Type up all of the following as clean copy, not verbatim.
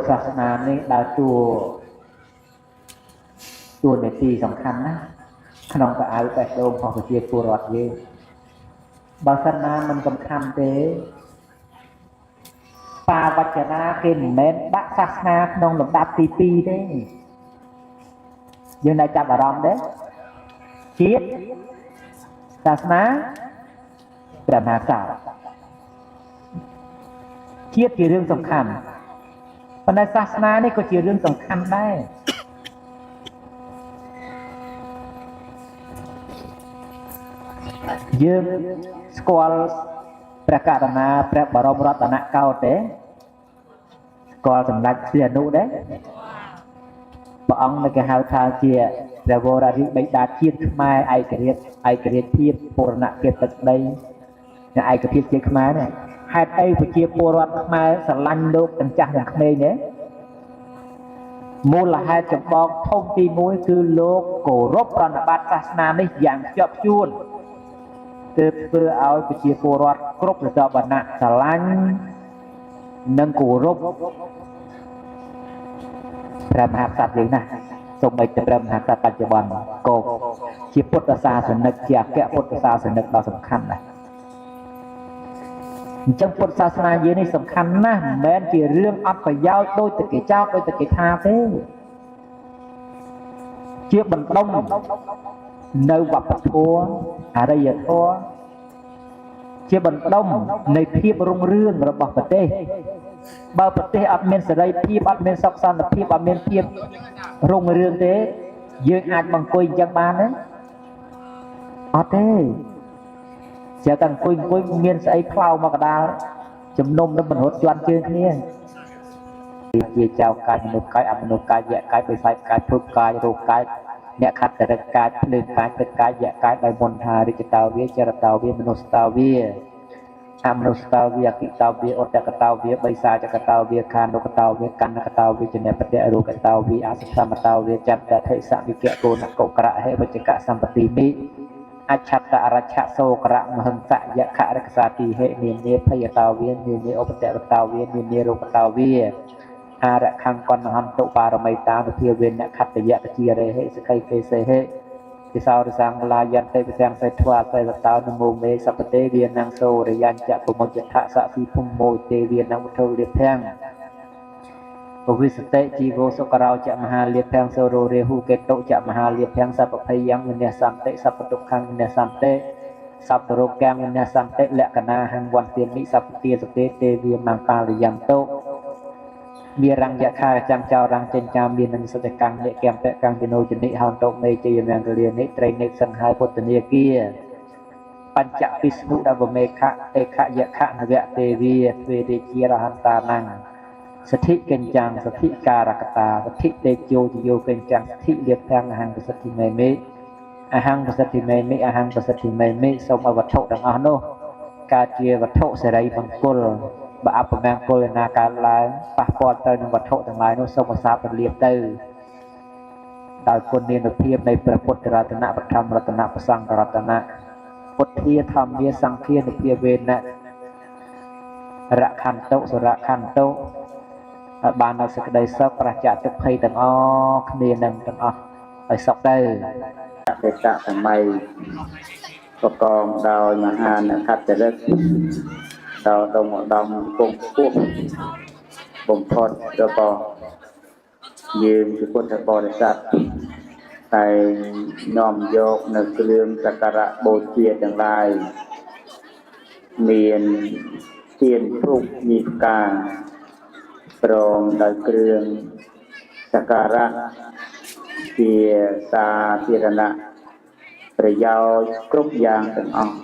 សាសនានេះដើរតួតួនាទីសំខាន់ណាស់ក្នុងកៅអៅបេះដូងរបស់ប្រជាពលរដ្ឋយើងបើសិនណាមិនសំខាន់ទេបាវចនាគេមិនមែនដាក់សាសនាក្នុងលំដាប់ទី2ទេយើងได้ចាប់អារម្មណ៍ទេជាតិសាសនាព្រះមហាក្សត្រជាតិជារឿងសំខាន់ប៉ុន្តែសាសនានេះក៏ជារឿងសំខាន់ដែរយើងស្គាល់ព្រះករុណាព្រះបរមរតនកោដ្ឋទេស្គាល់សម្ដេចព្រះអនុទេព្រះអង្គនៅគេហៅថាជាព្រះវររាជបិតាជាតិខ្មែរឯករាជ្យឯករាជ្យភាពបូរណភាពទឹកដីនិងឯកភាពជាតិខ្មែរនេះហេតុអីប្រជាពលរដ្ឋខ្មែរស្រឡាញ់លោកទាំងចាស់ទាំងក្មេងទេមូលហេតុចម្បងធំទី1គឺលោកគោរពប្រណិប័តសាសនានេះយ៉ាងខ្ជាប់ខ្ជួនទើបធ្វើឲ្យប្រជាពលរដ្ឋគ្រប់ស្រទាប់វណ្ណៈស្រឡាញ់និងគោរពព្រះមហាក្សត្រយើងណាស់សូម្បីតែព្រះមហាក្សត្របច្ចុប្បន្នក៏ជាពុទ្ធសាសនិកជាអគ្គពុទ្ធសាសនិកដ៏សំខាន់ដែរអញ្ចឹងពុទ្ធសាសនាយើងនេះសំខាន់ណាស់មិនមែនជារឿងអត់ប្រយោជន៍ដូចតែគេចោទដូចតែគេថាទេជាបណ្ដុំនៅវប្បធម៌អរិយធម៌ជាបណ្ដុំនៃភាពរុងរឿងរបស់ប្រទេសបើប្រទេសអត់មានសេរីភាពអត់មានសុខសន្តិភាពអត់មានភាពរុងរឿងទេយើងអាចអង្គុយអញ្ចឹងបានទេអត់ទេជាតែអង្គុយមានស្អីផ្លោមកកដាលជំនុំនឹងមិនរត់ជន់ជើងគ្នាជាចៅកាយមនុស្សកាយអមនុស្សកាយយៈកាយបិសាចកាយភពកាយរោគកាយអ្នកខត្តរិកកាយភ្លើងកាយទឹកកាយយៈកាយដោយមុនថារិចតោវាចរតោវាមនុស្សតោវាអមនុស្សតោវាអគិតោវាអតកតោវាបិសាចកតោវាខានុកតោវាកណ្ណកតោវាចនបតិរូកតោវាអសកម្មតោវាចន្តធិសវិកៈកោនកុក្រហេវចកសម្បតិមិអច្ឆតអរឆសោករៈមហិង្សយខរកសាទីហេនានាភយតោវានានាឧបតវតោវានានារូបតោវាអារខੰកណ្ហន្តុបារមីតានុភាវេនខត្តយៈជារេហេសកៃកេសេហេពិសោរសង្កលាយន្តិពិសង្សេធ្វាសេវតោនមោមេសពទេវានងសូរយញ្ចពមុចថសសិភុមោទេវានងវធុលិភាំងពវិសតិជីវោសុករោចមហាលិភាំងសូររេហុកេតុចមហាលិភាំងសពភយំវិនសន្តិសពទុក្ខំវិនសន្តិសពរោគាំវិនសន្តិលក្ខណាហੰវន្ទាមិសពទាសទេទេវាមង្កាលយន្តោមានរង្យខាចាំចោរងចេញចាមាននឹងសច្ចកម្មនិកម្មតកម្មវិណោចនិហន្តោមេជយមង្គលានិត្រីនិសង្ហាយពុទ្ធនាគាបញ្ចពិស្នុដវមេខៈអេខយខៈនវៈទេវីទ្វេរាជារហន្តានੰសទ្ធិកញ្ចាំងសទ្ធិការកតាសទ្ធិតេជោជយោកញ្ចាំងសទ្ធិលៀបទាំងអហង្សទ្ធិមេមេអហង្សទ្ធិមេមេអហង្សទ្ធិមេមេសូមឲ្យវត្ថុទាំងអស់នោះកើតជាវត្ថុសេរីមង្គលបើអពមង្គលណាកើតឡើងប៉ះពាល់ទៅនឹងវត្ថុទាំងឡាយនោះសូមឧស្សាហ៍ពលាបទៅដោយគុណនានុភាពនៃព្រះពុទ្ធរតនៈបឋមរតនៈប្រសង្ឃរតនៈពុទ្ធាធម្មាសង្ឃានុភាវេនៈរខន្តុសុរខន្តុឲ្យបាននូវសេចក្តីសុខប្រឆាចទុក្ខភ័យទាំងអស់គ្នានឹងទាំងអស់ឲ្យសុខទៅអេតសម័យប្រកបដោយមហានខត្តរិទ្ធដល់ដងឧត្តមគង់ខ្ពស់បំផុតរបស់យើងជាពុទ្ធបរិស័ទតែនាំយកនៅគ្រឿងសក្ការៈបូជាទាំងឡាយមានទៀនធូបញីផ្កាព្រមដោយគ្រឿងសក្ការៈជាសាធារណៈប្រយោជន៍គ្រប់យ៉ាងទាំងអស់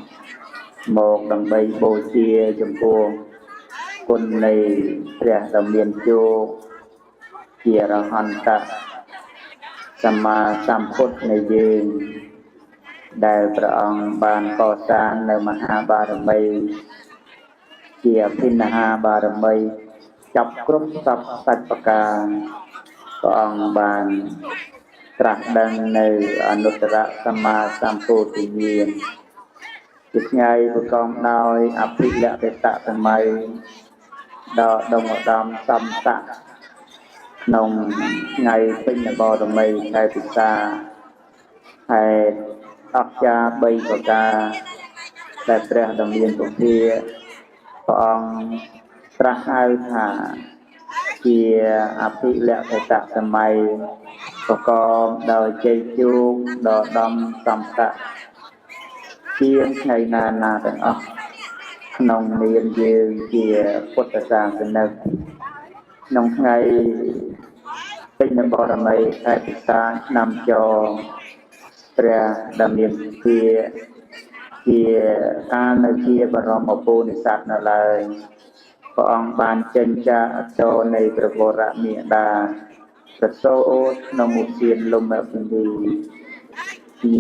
មកដើម្បីបូជាចំពោះគុណនៃព្រះដ៏មានជោគជារហន្តៈសម្មាសម្ពុទ្ធនៃយើងដែលព្រះអង្គបានកសាងនៅមហាបារមីជាអភិនហាបារមីចាប់គ្រប់សពសាច់ប្រការព្រះអង្គបានត្រាស់ដឹងនៅអនុត្តរសម្មាសម្ពោធិញ្ញាណជាថ្ងៃប្រកបដោយអភិលក្ខិតសម័យដល់ដងឧត្តមសំស័ក ក្នុងថ្ងៃពេញបរមីខែពិសាហើយអស្ចារ្យ3ប្រការដែលព្រះដ៏មានពុទ្ធិព្រះអង្គត្រាស់ហៅថាជាអភិលក្ខិតសម័យប្រកបដោយជ័យជោគដ៏ដំសំស័កជាងថ្ងៃណាណាទាំងអស់ក្នុងនាមយើងជាពុទ្ធសាសនិកក្នុងថ្ងៃពេញបរមីខែពិសាឆ្នាំចព្រះដ៏មានជាជាកាលនៅជាបរមពោធិសត្វនៅឡើយព្រះអង្គបានចេញចាកអចរនៃព្រះវរមេដាប្រសូតក្នុងឧទ្យានលំពិនី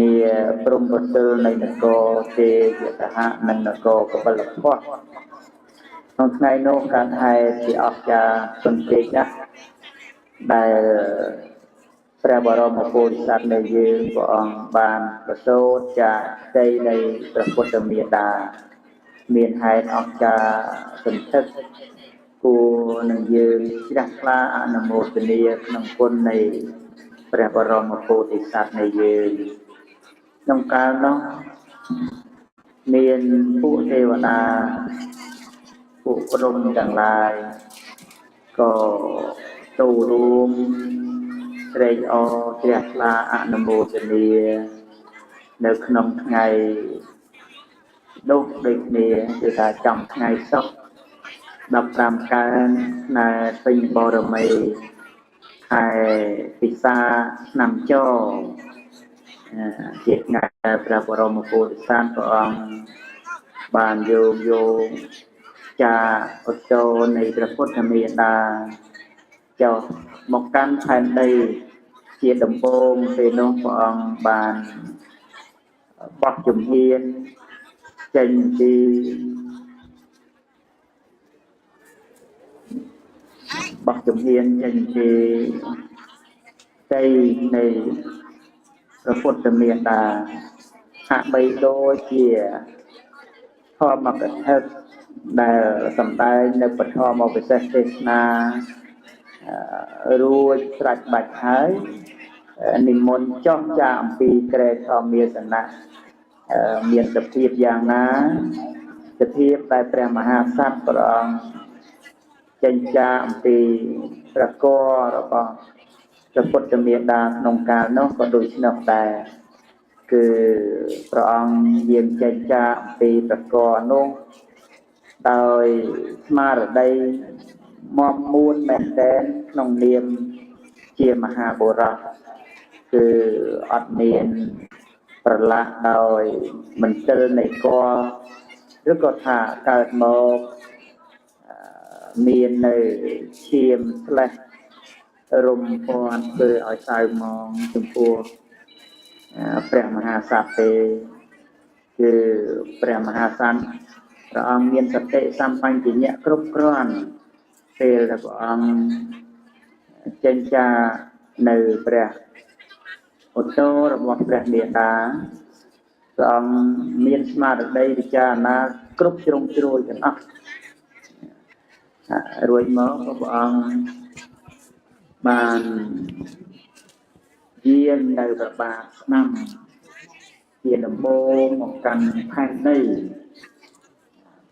នាព្រំប្រទល់នៃនគរទេយសហនិងនគរកបិលពស្ត្រក្នុងថ្ងៃនោះកើតហេតុជាអស្ចារ្យសន្តិណាស់ដែលព្រះបរមពោធិសត្វនៃយើងព្រះអង្គបានប្រសូតចាកផ្ទៃនៃព្រះពុទ្ធមេដាមានហេតុអស្ចារ្យសន្ធឹកគួរនឹងយើងជ្រះថ្លាអនុមោទនាក្នុងគុណនៃព្រះបរមពោធិសត្វនៃយើងក្នុងកាលនោះមានពួកទេវតាពួកព្រហ្មទាំងឡាយក៏ចូលរួមត្រេកអរជ្រះថ្លាអនុមោទនានៅក្នុងថ្ងៃនោះដូចគ្នាគឺថាចំថ្ងៃសុក្រ15កើតណែពេញបរមីខែពិសាឆ្នាំចជាថ្ងៃព្រះបរមពោធិសត្វព្រះអង្គបានយោងចាឧត្តរនៃព្រះពុទ្ធមេដាចុះមកកាន់ផែនដីជាដំបូងពេលនោះព្រះអង្គបានបោះជំហានចេញពីបោះជំហានចេញពីផ្ទៃនៃព្រះពុទ្ធមេដាហាក់បីដូចជាធម្មកថាដែលសម្ដែងនៅពធមពិសេសទេសនារួចស្រេចបាច់ហើយនិមន្តចុះចាអំពីក្រែធម្មាសនៈមានសភាពយ៉ាងណាសភាពដែលព្រះមហាក្សត្រព្រះអង្គចេញចាអំពីព្រះគររបស់ព្រះពុទ្ធមេដាក្នុងកាលនោះក៏ដូច្នោះដែរគឺព្រះអង្គយាងចេញចាអំពីព្រះគរនោះដោយស្មារតីមមួនមែនទែនក្នុងនាមជាមហាបុរសគឺអត់មានប្រឡាក់ដោយមន្ទិលនៃកលឬក៏ថាកើតមកមាននៅឈាមស្លេះរំពាន់ធ្វើឲ្យសៅមងចំពោះព្រះមហាក្សត្រទេគឺព្រះមហាក្សត្រព្រះអង្គមានសតិសម្បញ្ញៈគ្រប់គ្រាន់ពេលដែលព្រះអង្គចេញចានៅព្រះឧត្តររបស់ព្រះមេដាព្រះអង្គមានស្មារតីពិចារណាគ្រប់ជ្រុងជ្រោយទាំងអស់រួចមកក៏ព្រះអង្គបានយាងនៅព្រះបាទស្ដាំជាដំបូងមកកាន់ផែនដី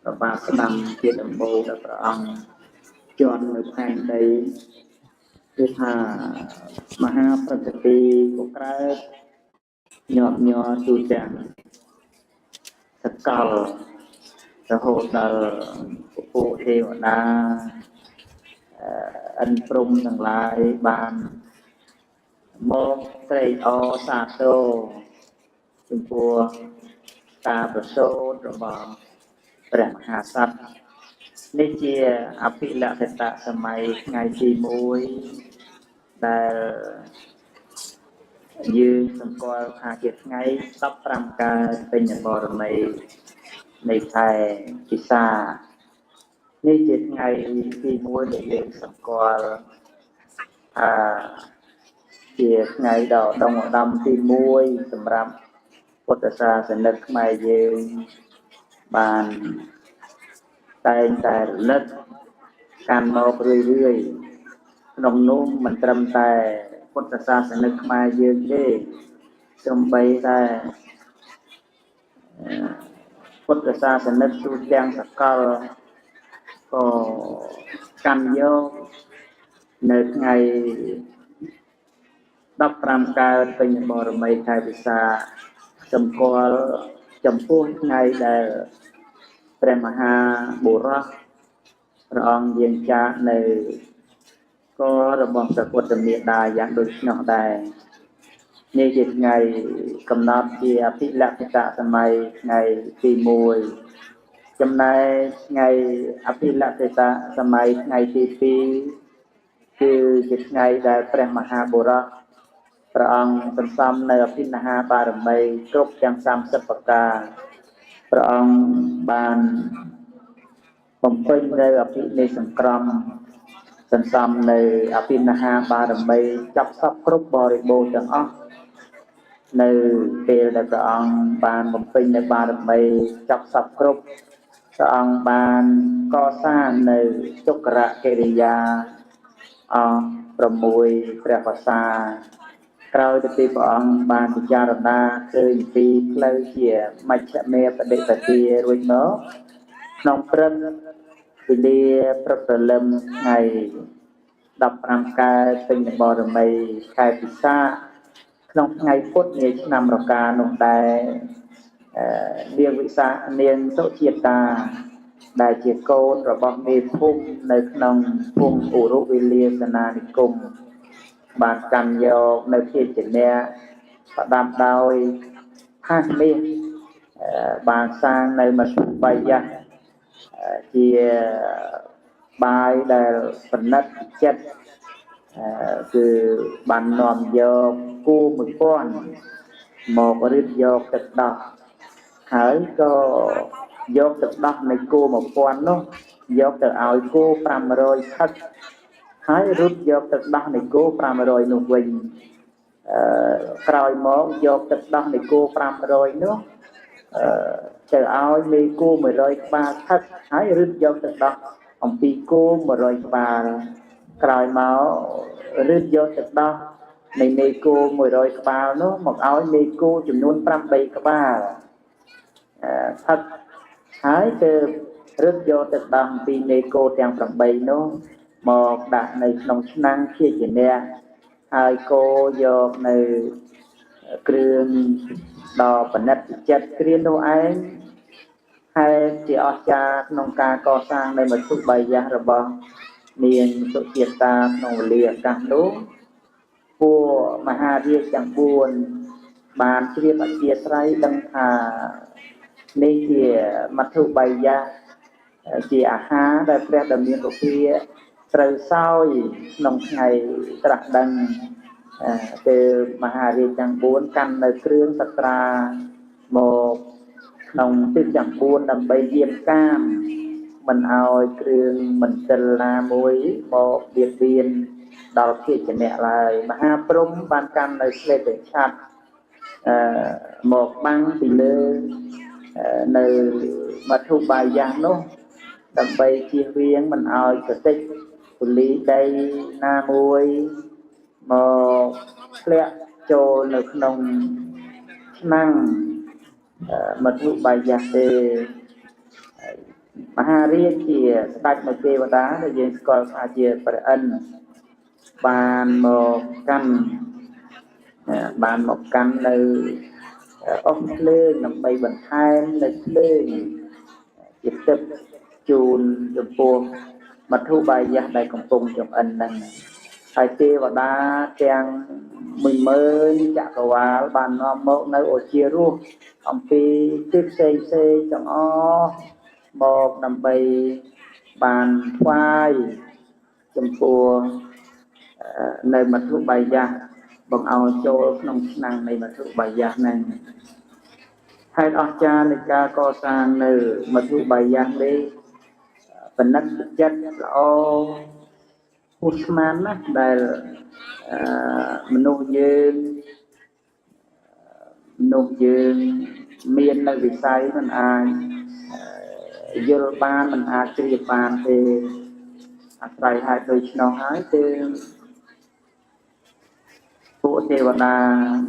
ព្រះបាទស្ដាំជាដំបូងដែលព្រះអង្គជាន់នៅផែនដីគឺថាមហាប្រតិពីក៏កើតញាប់ញ័រទូទាំងសកលរហូតដល់ពពួកទេវតាអិនព្រំទាំងឡាយបានមកត្រេកអរសាទរចំពោះការប្រសូតរបស់ព្រះមហាក្សត្រនេះជាអភិលក្ខិតសម័យថ្ងៃទី1ដែលយើងសម្គាល់ថាជាថ្ងៃ15កើតពេញបរមីនៃខែពិសានេះជាថ្ងៃទី1ដែលយើងសម្គាល់ថាជាថ្ងៃដ៏ដុងឧត្តមទី1សម្រាប់ពុទ្ធសាសនិកខ្មែរយើងបានតែងតែរលឹកកាន់មករឿយៗ ក្នុងនោះមិនត្រឹមតែពុទ្ធសាសនិកខ្មែរយើងទេសូម្បីតែពុទ្ធសាសនិកទូទាំងសកលក៏កាន់យកនៅថ្ងៃ15កើតពេញបរមីខែពិសាសម្គាល់ចំពោះថ្ងៃដែលព្រះមហាបុរសព្រះអង្គយាងចាកនៅករបស់ព្រះពុទ្ធមេដាយ៉ាងដូច្នោះដែរនេះជាថ្ងៃកំណត់ជាអភិលក្ខិតសម័យថ្ងៃទី1ចំណែកថ្ងៃអភិលក្ខិតសម័យថ្ងៃទី2គឺជាថ្ងៃដែលព្រះមហាបុរសព្រះអង្គសន្សំនៅអភិនហាបារមីគ្រប់ទាំង30ប្រការព្រះអង្គបានបំពេញនៅអភិនិសង្ក្រមសន្សំនៅអភិនហាបារមីចាប់សពគ្រប់បរិបូរណ៍ទាំងអស់នៅពេលដែលព្រះអង្គបានបំពេញនៅបារមីចាប់សពគ្រប់ព្រះអង្គបានកសាងនៅទុក្ករកិរិយាអស់6ព្រះវស្សាក្រោយទៅពីព្រះអង្គបានពិចារណាឃើញពីផ្លូវជាមជ្ឈិមបដិបទារួចមកក្នុងព្រឹកវេលាព្រឹកព្រលឹមថ្ងៃ15កើតពេញបរមីខែពិសាក្នុងថ្ងៃពុទ្ធនៃឆ្នាំរកានោះដែរនាងវិសានាងសុជាតាដែលជាកូនរបស់មេភូមិនៅក្នុងភូមិឧរុវិលាសនានិគមបានកាន់យកនៅភាជនៈផ្ដាំដោយផាសមាសបានសាងនៅមធ្បាយៈជាបាយដែលប្រណិតចិត្តគឺបាននាំយកគោ1000មករៀបយកទឹកដោះហើយក៏យកទឹកដោះនៃគោ1000នោះយកទៅឲ្យគោ500ផឹកហើយរត់យកទឹកដោះនៃគោ500នោះវិញក្រោយមកយកទឹកដោះនៃគោ500នោះទៅឲ្យមេគោ100ក្បាលផឹកហើយរត់យកទឹកដោះអំពីគោ100ក្បាលក្រោយមករត់យកទឹកដោះនៃមេគោ100ក្បាលនោះមកឲ្យមេគោចំនួន8ក្បាលផឹកហើយទៅរត់យកទឹកដោះអំពីមេគោទាំង8នោះមកដាក់នៅក្នុងឆ្នាំងភាជនៈហើយគោយកនៅគ្រឿងដ៏ប្រណិតវិចិត្រគ្រានោះឯងហើយជាអស្ចារ្យក្នុងការកសាងនៅមធ្បាយៈរបស់នាងសុជាតាក្នុងវេលាឱកាសនោះពួកមហារាជទាំង4បានជ្រាបអធិស្ឋានដឹងថានេះជាមធ្បាយៈជាអាហារដែលព្រះដ៏មានពុភាត្រូវសោយក្នុងថ្ងៃត្រាស់ដឹងគឺមហារាជទាំង4កាន់នៅគ្រឿងសត្រាមកក្នុងទិសទាំង4ដើម្បីយាមកាមមិនឲ្យគ្រឿងមន្ទិលណាមួយមកបៀតបៀនដល់ភាជនៈឡើយមហាព្រហ្មបានកាន់នៅស្លេកឆាត់មកបាំងពីលើនៅមធ្បាយៈនោះដើម្បីជៀសវាងមិនឲ្យកតិចពលីដីណាមួយមកធ្លាក់ចូលនៅក្នុងឆ្នាំងមធ្បាយៈទេមហារាជជាស្ដេចនៃទេវតាដែលយើងស្គាល់ថាជាព្រះឥន្ទបានមកកាន់នៅអស់ភ្លើងដើម្បីបន្ថែមនៅភ្លើងជាទឹកជូនចំពោះមធ្បាយៈដែលកំពុងចម្អិននឹងហើយទេវតាទាំង10000ចក្រវាលបាននាំមកនៅអូជារសអំពីទិសផ្សេងផ្សេងទាំងអស់មកដើម្បីបានថ្វាយចំពោះនៅមធ្បាយៈបង្អោចូលក្នុងឆ្នាំងនៃមធ្បាយៈហ្នឹងហេតុអស្ចារ្យនៃការកសាងនៅមធ្បាយៈនេះប្រណិតចិត្តល្អហួសស្មានណាស់ដែលមនុស្សយើងមាននៅវិស័យមិនអាចយល់បានមិនអាចជ្រាបបានទេ អាស្រ័យហេតុដូច្នោះហើយគឺពួកទេវតា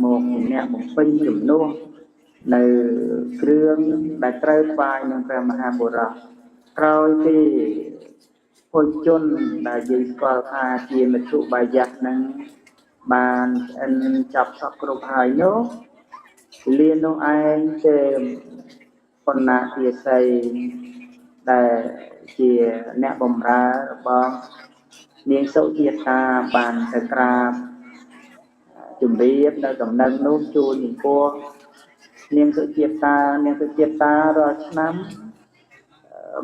មកអ្នកបំពេញជំនួសនៅគ្រឿងដែលត្រូវថ្វាយនឹងព្រះមហាបុរសក្រោយពីពលជនដែលយើងស្គាល់ថាជាមធុបាយៈនឹងបានឆ្អិនចាប់សពគ្រប់ហើយនោះលៀននោះឯងគឺបណ្ណាទាស័យដែលជាអ្នកបម្រើរបស់នាងសុជាតាបានទៅក្រាបជំរាបនៅដំណឹងនោះជូនចំពោះនាងសុជាតានាងសុជាតារាល់ឆ្នាំ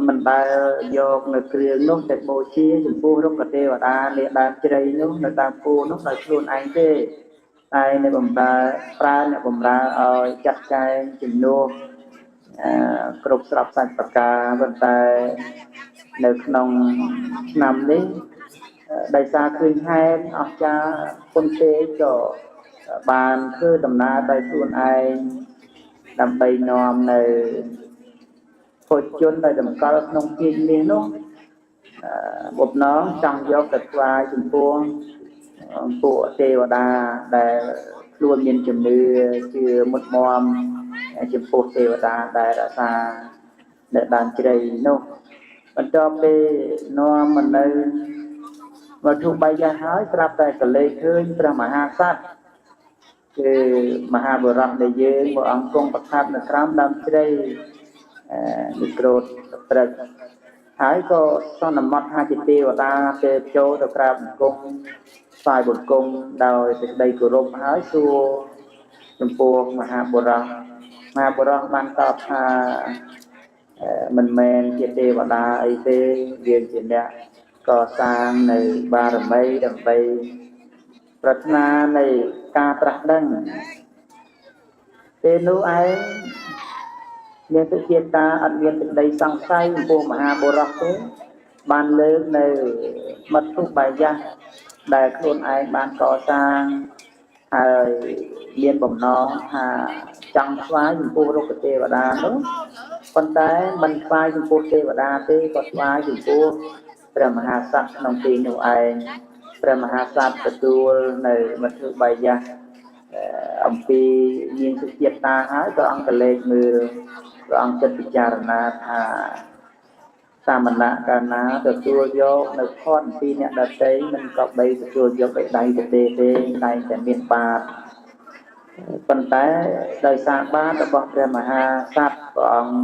មិនដែលយកនៅគ្រឿងនោះទៅបូជាចំពោះរុក្ខទេវតានាដើមជ្រៃនោះនៅតាមគូនោះដោយខ្លួនឯងទេតែនៅបំរើប្រើអ្នកបំរើឲ្យចាត់ចែងជំនួសគ្រប់ស្របសាច់ប្រការប៉ុន្តែនៅក្នុងឆ្នាំនេះដោយសារឃើញហេតុអស្ចារ្យពុនទេក៏បានធ្វើដំណើរដោយខ្លួនឯងដើម្បីនាំនៅពលជនដែលតម្កល់ក្នុងពាងមាសនោះបំណងចង់យកទៅថ្វាយចំពោះពួកទេវតាដែលខ្លួនមានជំនឿជឿមុតមមចំពោះទេវតាដែលរក្សានៅដើមជ្រៃនោះបន្ទាប់ពីនាំមកនៅវត្ថុបាយៈហើយស្រាប់តែកលេសឃើញព្រះមហាក្សត្រគឺមហាបុរសដែលយើងព្រះអង្គគង់ប្រថាប់នៅក្រោមដើមជ្រៃនិក្រូធព្រឹកហើយក៏សន្មត់ថាជាទេវតាទេចូលទៅក្រាបបង្គំថ្វាយបង្គំដោយសេចក្តីគោរពហើយសួរចំពោះមហាបុរសមហាបុរសបានតបថាមិនមែនជាទេវតាអីទេយើងជាអ្នកកសាងនៅបារមីដើម្បីប្រាថ្នានៃការត្រាស់ដឹងពេលនោះឯងមានសុជាតាអត់មានសេចក្តីសង្ស័យចំពោះមហាបុរសទេបានលើកនៅមត្ថុបាយៈដែលខ្លួនឯងបានកសាងហើយមានបំណងថាចង់ថ្វាយចំពោះរុក្ខទេវតានោះប៉ុន្តែមិនថ្វាយចំពោះទេវតាទេក៏ថ្វាយចំពោះព្រះមហាក្សត្រក្នុងទីនោះឯងព្រះមហាក្សត្រទទួលនៅមត្ថុបាយៈអំពីនាងសុជាតាហើយព្រះអង្គក៏លេខមើលព្រះអង្គចិត្តពិចារណាថាសាមណៈកាលណាទទួលយកនៅផនពីអ្នកដទៃមិនក៏បីទទួលយកដោយដៃទៅទេទេតែតែមានបាបប៉ុន្តែដោយសារបាបរបស់ព្រះមហាក្សត្រព្រះអង្គ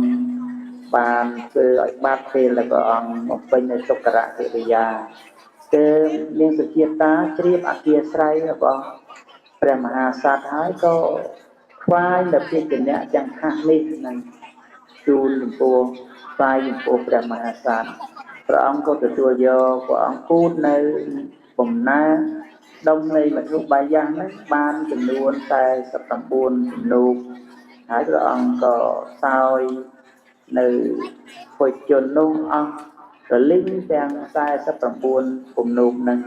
បានធ្វើឲ្យបាបពេលដែលព្រះអង្គបំពេញនៅសុក្ករកិរិយាគឺនាងសុជាតាជ្រាបអធិស្រ័យរបស់ព្រះមហាក្សត្រហើយក៏ថ្វាយនៅភាជនៈទាំងខាស់នេះនឹងជូនចំពោះថ្វាយចំពោះព្រះមហាក្សត្រព្រះអង្គក៏ទទួលយកព្រះអង្គគូតនៅបំណាដុំនៃមធុបាយៈហ្នឹងបានចំនួន49ជំនួបហើយព្រះអង្គក៏សោយនៅពលជននោះអស់រលីងទាំង49ពំនូបនឹង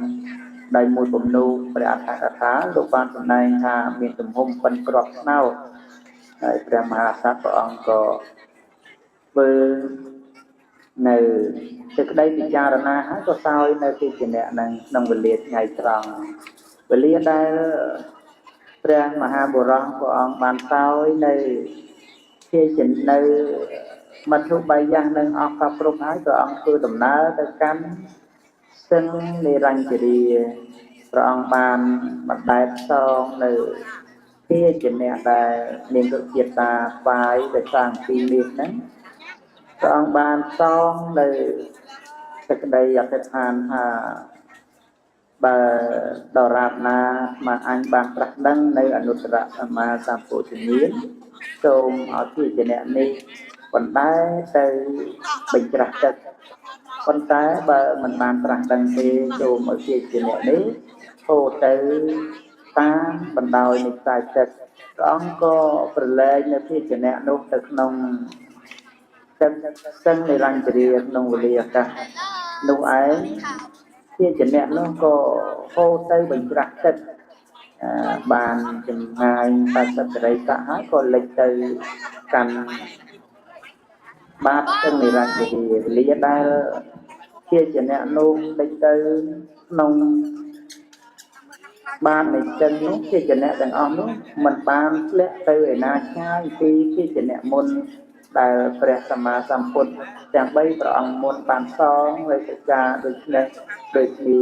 ដោយមួយពំនូបព្រះអដ្ឋកថាលោកបានសម្ដែងថាមានទំហំប៉ុនគ្រាប់ស្នោតហើយព្រះមហាក្សត្រព្រះអង្គក៏ធ្វើនៅសេចក្តីពិចារណាហើយក៏សោយនៅទីជាអ្នកនឹងក្នុងវេលាថ្ងៃត្រង់វេលាដែលព្រះមហាបុរសព្រះអង្គបានសោយនៅជានៅមធុបាយៈនឹងអស់កប់គ្រប់ហើយព្រះអង្គធ្វើដំណើរទៅកាន់ស្ទឹងនិរញ្ជរាព្រះអង្គបានបណ្ដែតសងនៅភាជនៈដែលនាងសុជាតាថ្វាយទៅសាងពីមាសហ្នឹងព្រះអង្គបានសងនៅសេចក្តីអធិដ្ឋានថាបើដរាបណាមកអញបានត្រាស់ដឹងនៅអនុត្តរសម្មាសម្ពោធិញ្ញាណសូមឲ្យភាជនៈនេះបណ្ដែតទៅបញ្ច្រាស់ទឹកប៉ុន្តែបើមិនបានត្រាស់ដឹងទេសូមឲ្យភាជនៈនេះហូរទៅតាមបណ្ដោយនៃខ្សែទឹកព្រះអង្គក៏ប្រឡែងនៅភាជនៈនោះទៅក្នុងទឹកស្ទឹងនិរញ្ជរាក្នុងវេលាអាកាសនោះឯងភាជនៈនោះក៏ហូរទៅបញ្ច្រាស់ទឹកបានចម្ងាយ80សិរីស័កហើយក៏លិចទៅកាន់បាតស្ទឹងនិរញ្ជរាវេលាដែល ភា ភាជនៈនោះដេចទៅក្នុងបាននៃស្ទឹងនោះភាជនៈទាំងអស់នោះមិនបានធ្លាក់ទៅឯណាឆ្ងាយពីភាជនៈមុនដែលព្រះសម្មាសម្ពុទ្ធទាំង3ព្រះអង្គមុនបានសងលើសច្ចាដូច្នេះដូចគ្នា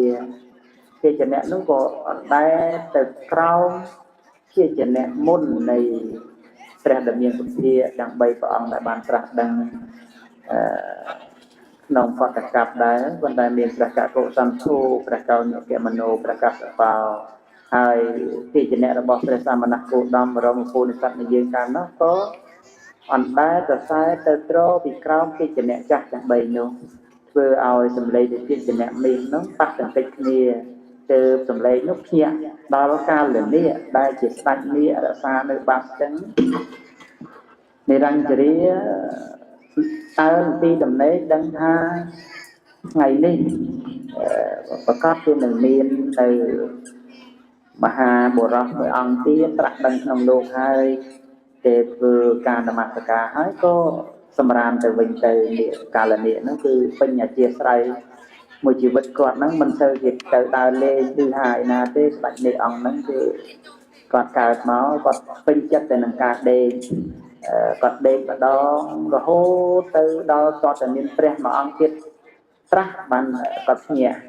ភាជនៈនោះក៏អត់ដែរទៅក្រោមភាជនៈមុននៃព្រះដ៏មានពុទ្ធាទាំង3ព្រះអង្គដែលបានត្រាស់ដឹងក្នុងបតកັບដែរប៉ុន្តែមានព្រះកកុសន្ធោព្រះកោនិកមនោព្រះកសបោហើយភាជនៈរបស់ព្រះសមណគោតមបរមពោធិសត្វនៃយើងកាលនោះក៏អណ្ដែតសរសែទៅត្រពីក្រោមភាជនៈចាស់ទាំង3នោះធ្វើឲ្យសម្លេងភាជនៈមាសនោះប៉ះទង្គិចគ្នាទើបសម្លេងនោះភ្ញាក់ដល់កាលនាគដែលជាស្ដេចនាគរក្សានៅបាតស្ទឹងនិរញ្ជរាតើពីដំណេកដឹងថាថ្ងៃនេះប្រកាសជានឹងមាននៅមហាបុរសមួយអង្គទៀតត្រាស់ដឹងក្នុងលោកហើយគេធ្វើការនមស្ការហើយក៏សម្រានទៅវិញទៅនាគកាលនាគហ្នឹងគឺពេញអធិស្រ័យមួយជីវិតគាត់ហ្នឹងមិនសូវជាទៅដើរលេងឬហើយណាទេស្ដេចនាគអង្គហ្នឹងគឺគាត់កើតមកគាត់ពេញចិត្តទៅនឹងការដេកគាត់ដេកម្ដងរហូតទៅដល់គាត់តែមានព្រះមួយអង្គទៀតត្រាស់បានគាត់ភ្ញាក់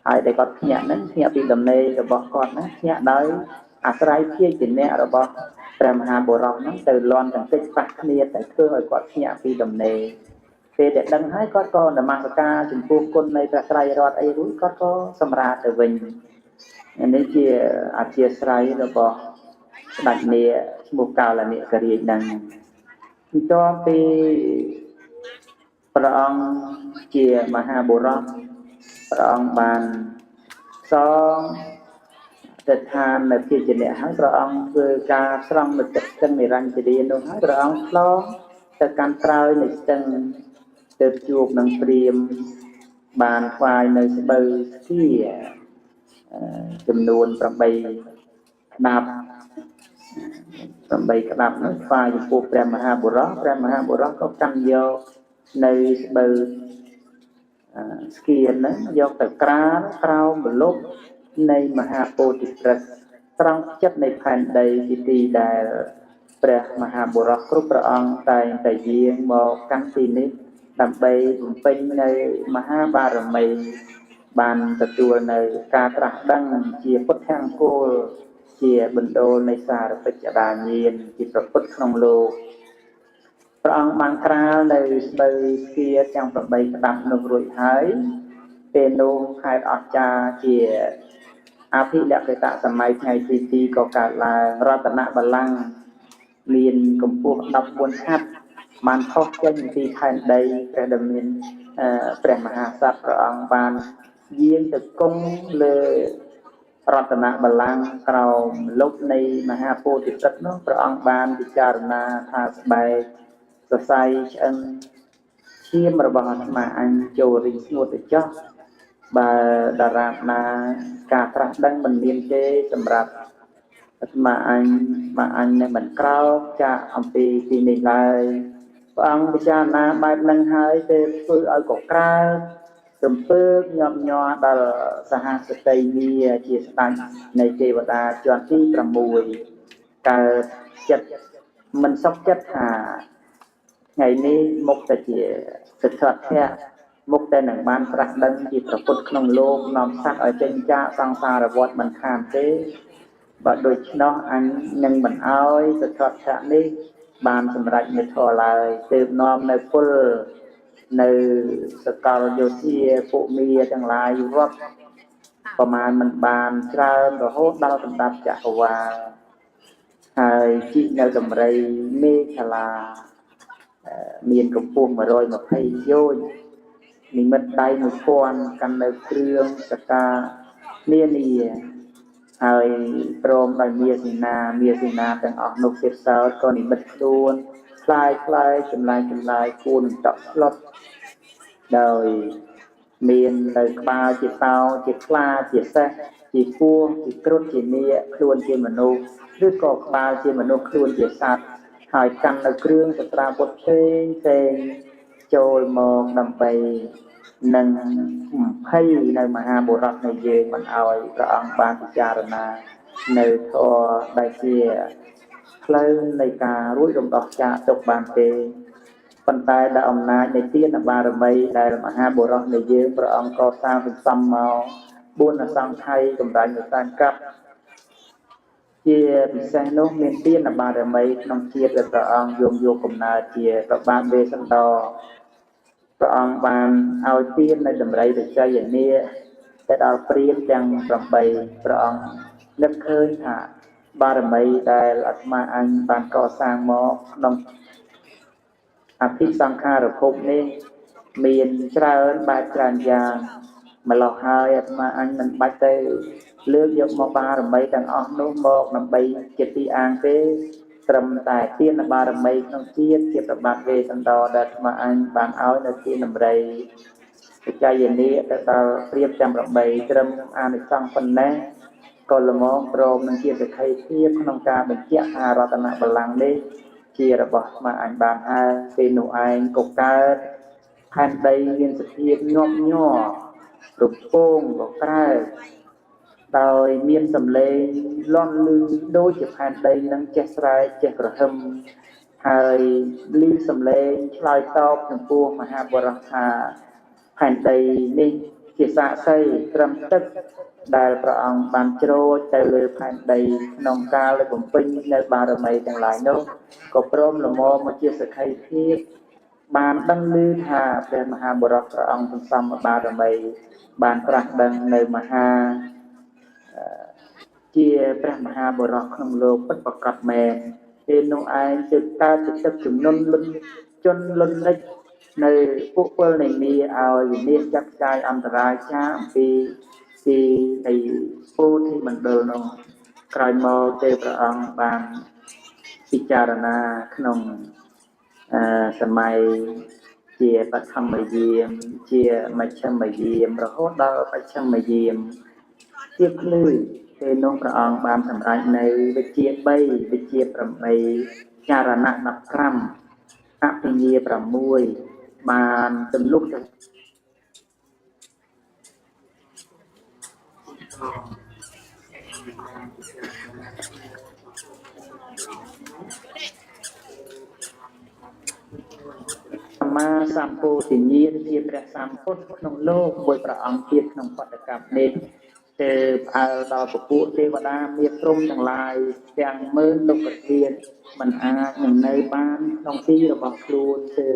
ហើយដែលគាត់ភ្ញាក់ហ្នឹងភ្ញាក់ពីដំណេករបស់គាត់ហ្នឹងភ្ញាក់ដោយអាស្រ័យភាជនៈរបស់ព្រះមហាបុរសហ្នឹងទៅលន់ទាំងតិចប៉ះគ្នាតែធ្វើឲ្យគាត់ភ្ញាក់ពីដំណេកពេលដែលដឹងហើយគាត់ក៏នមស្ការចំពោះគុណនៃព្រះត្រៃរតន៍អីរួចគាត់ក៏សម្រាកទៅវិញនេះជាអធិស្រ័យរបស់ស្ដេចនាគឈ្មោះកាលនាគរាជហ្នឹងបន្ទាប់ពីព្រះអង្គជាមហាបុរសព្រះអង្គបានសងស្ថាននៅភាជនៈហើយព្រះអង្គធ្វើការស្រង់នៅទឹកស្ទឹងនិរញ្ជរានោះហើយព្រះអង្គឆ្លងទៅកាន់ត្រើយនៃស្ទឹងទៅជួបនឹងព្រាហ្មណ៍បានថ្វាយនៅស្បូវស្គាចំនួន8ក្តាប់8ក្តាប់នោះថ្វាយចំពោះព្រះមហាបុរសព្រះមហាបុរសក៏កាន់យកនៅស្បូវស្គាហ្នឹងយកទៅក្រាលក្រោមម្លប់នៃមហាពោធិព្រឹក្សត្រង់ចិត្តនៃផែនដីជាទីដែលព្រះមហាបុរសគ្រប់ព្រះអង្គតែងតែយាងមកកាន់ទីនេះដើម្បីបំពេញនៅមហាបារមីបានទទួលនៅការត្រាស់ដឹងជាពុទ្ធអង្គលជាបណ្ដូលនៃសារពិចដាញាណជាប្រពុតក្នុងលោកព្រះអង្គបានក្រាលនៅស្បូវស្គាទាំង8ក្តាប់នោះរួចហើយពេលនោះហេតុអស្ចារ្យជាអភិលក្ខិតសម័យថ្ងៃទី2ក៏កើតឡើងរតនបល្ល័ង្កមានកម្ពស់14ឆត្របានផុសចេញពីផែនដីព្រះដ៏មានព្រះមហាក្សត្រព្រះអង្គបានយាងទៅគង់លើរតនបល្ល័ង្កក្រោមលុបនៃមហាពោធិព្រឹក្សនោះព្រះអង្គបានពិចារណាថាស្បែកសរសៃឆ្អឹងឈាមរបស់អាត្មាអញចូលរីងស្ងួតទៅចោះបើតារាបណាការត្រាស់ដឹងមិនមានទេសម្រាប់អាត្មាអញមកអញនឹងមិនក្រោកចាកអំពីទីនេះឡើយព្រះអង្គពិចារណាបែបនឹងហើយទេធ្វើឲ្យកក្រើករំពើកញាប់ញ័រដល់សហសតីមាជាស្ដេចនៃទេវតាជាន់ទី6កើតចិត្តមិនសុខចិត្តថាថ្ងៃនេះមុខតែជាសិទ្ធត្ថៈមុខតែនឹងបានត្រាស់ដឹងជាប្រពុតក្នុងលោកនាំសត្វឲ្យចេញចាកសង្សារវដ្តមិនខានទេបើដូច្នោះអញនឹងមិនអោយសិទ្ធត្ថៈនេះបានសម្រេចនៅធម៌ឡើយទើបនាំនៅពលនៅសកលយោធាពុមាទាំងឡាយរាប់ប្រមាណមិនបានច្រើនរហូតដល់សម្ដាប់ចក្រវាលហើយជីកនៅដំរីមេខលាមានកម្ពស់120យោជន៍និមិត្តដៃ1000កាន់នៅគ្រឿងសកានានាហើយព្រមដោយមាសេនាមាសេនាទាំងអស់នោះទៀតសោតក៏និមិត្តខ្លួនคล้ายคล้ายចម្លែកចម្លែកគួរនឹងតក់ស្លុតដោយមាននៅក្បាលជាតោជាខ្លាជាសេះជាពស់ជាគ្រុឌជានាគខ្លួនជាមនុស្សឬក៏ក្បាលជាមនុស្សខ្លួនជាសត្វហើយកាន់នៅគ្រឿងសត្រាវុធផ្សេងផ្សេងចូលមកដើម្បី និងភ័យនៅមហាបុរសនៃយើងមិនឲ្យព្រះអង្គបានពិចារណានៅធម៌ដែលជាផ្លូវនៃការរួចរំដោះចាកទុកបានទេប៉ុន្តែដោយអំណាចនៃទានបារមីដែលមហាបុរសនៃយើងព្រះអង្គកសាងសន្សំមក4អសង្ខ័យកម្រៃសែនកាប់ជាពិសេសនោះមានទានបារមីក្នុងជាតិដែលព្រះអង្គយងយកកំណើតជាព្រះបាទវេស្សន្តរព្រះអង្គបានឲ្យទាននៅដំរីបច្ច័យនាទៅដល់ព្រាហ្មណ៍ទាំង8ព្រះអង្គនឹកឃើញថាបារមីដែលអាត្មាអញបានកសាងមកក្នុងអភិសង្ខារភពនេះមានច្រើនបែបច្រើនយ៉ាងម្ល៉េះហើយអាត្មាអញមិនបាច់ទៅលើកយកមកបារមីទាំងអស់នោះមកដើម្បីជាទីអាងទេត្រឹមតែទានបារមីក្នុងជាតិជាព្រះបាទវេស្សន្តរដែលអាត្មាអញបានឲ្យនៅទានដំរីបច្ច័យនាទៅដល់ព្រាហ្មណ៍ទាំង8ត្រឹមអានិសង្សប៉ុណ្ណេះក៏ល្មមព្រមនឹងជាសក្ខីភាពក្នុងការបញ្ជាក់ថារតនបល្ល័ង្កនេះជារបស់អាត្មាអញបានហើយពេលនោះឯងក៏កើតផែនដីមានសភាពញាប់ញ័ររពងក៏ក្រែកដោយមានសម្លេងលាន់ឮដូចជាផែនដីនឹងចេះស្រែកចេះក្រហឹមហើយឮសម្លេងឆ្លើយតបចំពោះមហាបុរសថាផែនដីនេះជាសាក្សីត្រឹមទឹកដែលព្រះអង្គបានជ្រោចទៅលើផែនដីក្នុងកាលដែលបំពេញនៅបារមីទាំងឡាយនោះក៏ព្រមល្មមមកជាសក្ខីភាពបានដឹងឮថាព្រះមហាបុរសព្រះអង្គសន្សំបារមីបានត្រាស់ដឹងនៅមហាជាព្រះមហាបុរសក្នុងលោកពិតប្រាកដមែនពេលនោះឯងទើបកើតជាទឹកជំនន់លុនជន់លុនលិចនៅពួកពលនៃមាឲ្យវិនាសចាត់ចាយអន្តរាយចាអំពីទីនៃពោធិមណ្ឌលនោះក្រោយមកទេព្រះអង្គបានពិចារណាក្នុងសម័យជាបឋមយាមជាមជ្ឈិមយាមរហូតដល់បច្ឆិមយាមជាភ្លឺពេលនោះព្រះអង្គបានសម្រេចនៅវិជ្ជា3វិជ្ជា8ចារណៈ15អភិញ្ញា6បានទម្លុះសម្មាសម្ពោធិញ្ញាណជាព្រះសម្ពុទ្ធក្នុងលោកមួយព្រះអង្គទៀតក្នុងបដកម្មនេះទេផ្អើលដល់ពពួកទេវតាមានព្រំទាំងឡាយទាំងម៉ឺនលោកធាតុមិនអាចនឹងនៅបានក្នុងទីរបស់ខ្លួនគឺ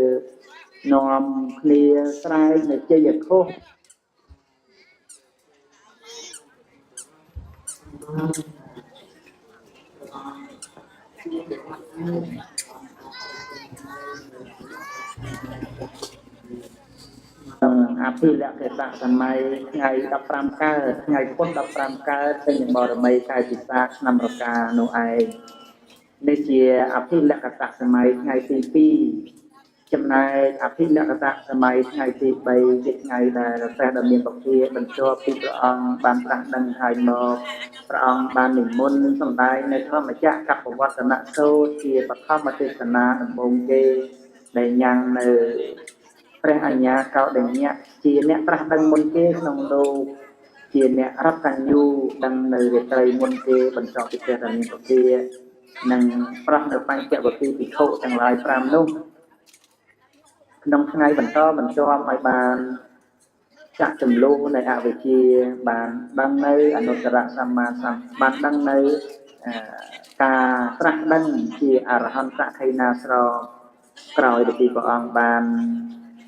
នាំគ្នាស្រែកនៅជ័យឃោសអភិលក្ខតសម័យថ្ងៃ15កើតថ្ងៃពុធ15កើតពេញបរមីខែពិសាខឆ្នាំរកានោះឯងនេះជាអភិលក្ខតសម័យថ្ងៃទី2ចំណែកអភិលក្ខតសម័យថ្ងៃទី3ជាថ្ងៃដែលព្រះដ៏មានពភាបន្ទាប់ពីព្រះអង្គបានត្រាស់ដឹងហើយមកព្រះអង្គបាននិមន្តសម្ដែងនៅធម្មចក្រកបវត្តនសូត្រជាបឋមទេសនាដំបូងគេដែលញ៉ាំងនៅព្រះអញ្ញាកោដញ្ញៈជាអ្នកត្រាស់ដឹងមុនគេក្នុងលោកជាអ្នករតញ្ញូដឹងនៅរាត្រីមុនគេបន្ទាប់ពីព្រះរាមាពភានិងប្រោះនៅបញ្ចវគិភិក្ខុទាំងឡាយ5នោះក្នុងថ្ងៃបន្តបន្ទាប់ឲ្យបានចាក់ចំនួននៃអវិជ្ជាបានដឹងនៅអនុត្តរសម្មាសម្បានដឹងនៅការត្រាស់ដឹងជាអរហន្តខៃណាស្រក្រោយពីព្រះអង្គបាន